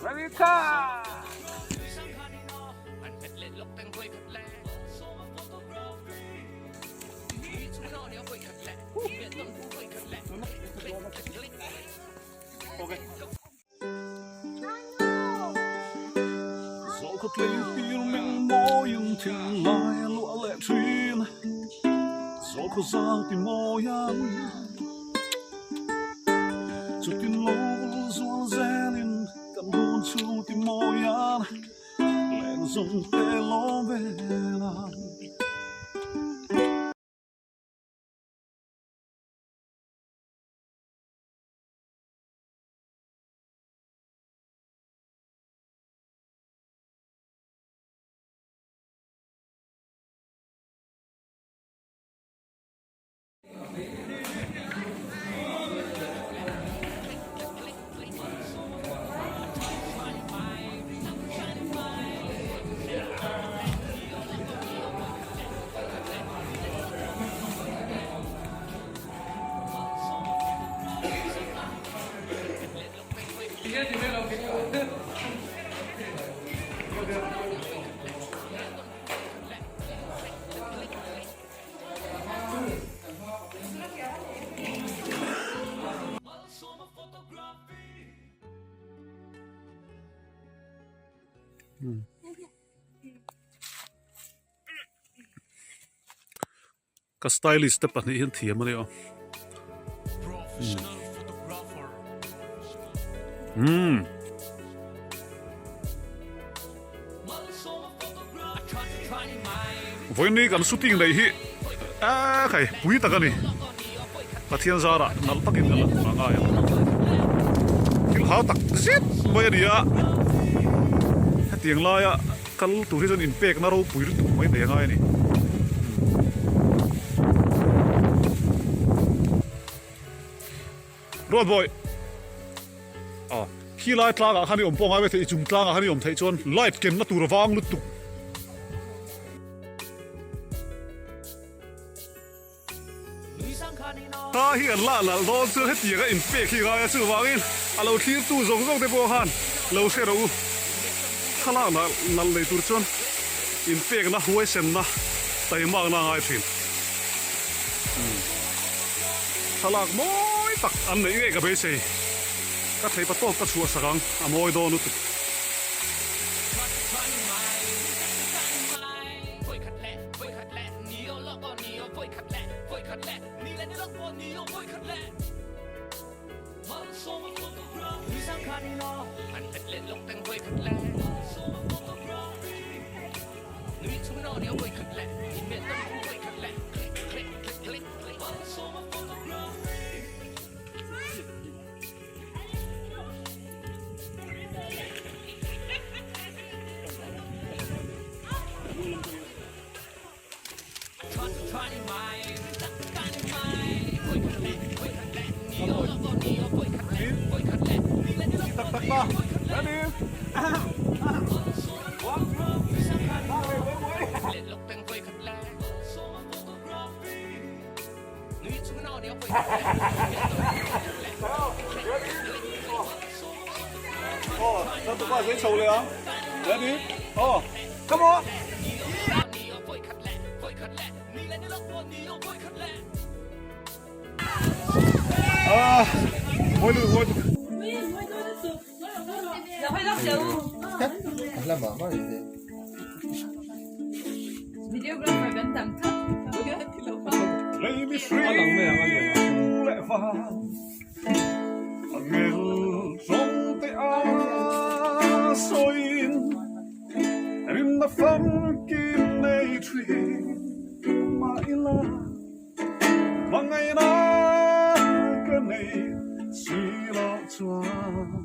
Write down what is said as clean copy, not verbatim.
Ready cut! Okay. Ka stylist te pahnih hian thiam a ni a. Umm. Vawiin kan shooting neih hi eee khai pui tak a ni. Pathian zarah nalh takin kan la hmu a ngai ang. Thil hau tak zet mai a ni a. Hetiang laia kal tur hi chuan inpekna ropui lutuk mai nei a ngai a ni. Ruat bawi ah khi lai tlangah khan i awm pawh ngai maithei i chung tlangah khan i awm theih chuan light kenna tur vang lutuk. Ta hi an lah nalh dawn chu hetiang a inpek hi ngai a chuvangin a lo thlirtu zawng zawng te pawh khan lo hre rawh u. Thlalak nalh nei tur chuan inpekna huaisenna taimakna a ngai thin. Thlalak mawi tak an neih ngei ka beisei. Ka theipa tawp ka chhuah sak ang a mawi dawn lutuk. ta. Ready? One, two, Ready? Oh, come on! Ah, Hmangaihna ka nei si loh chuan.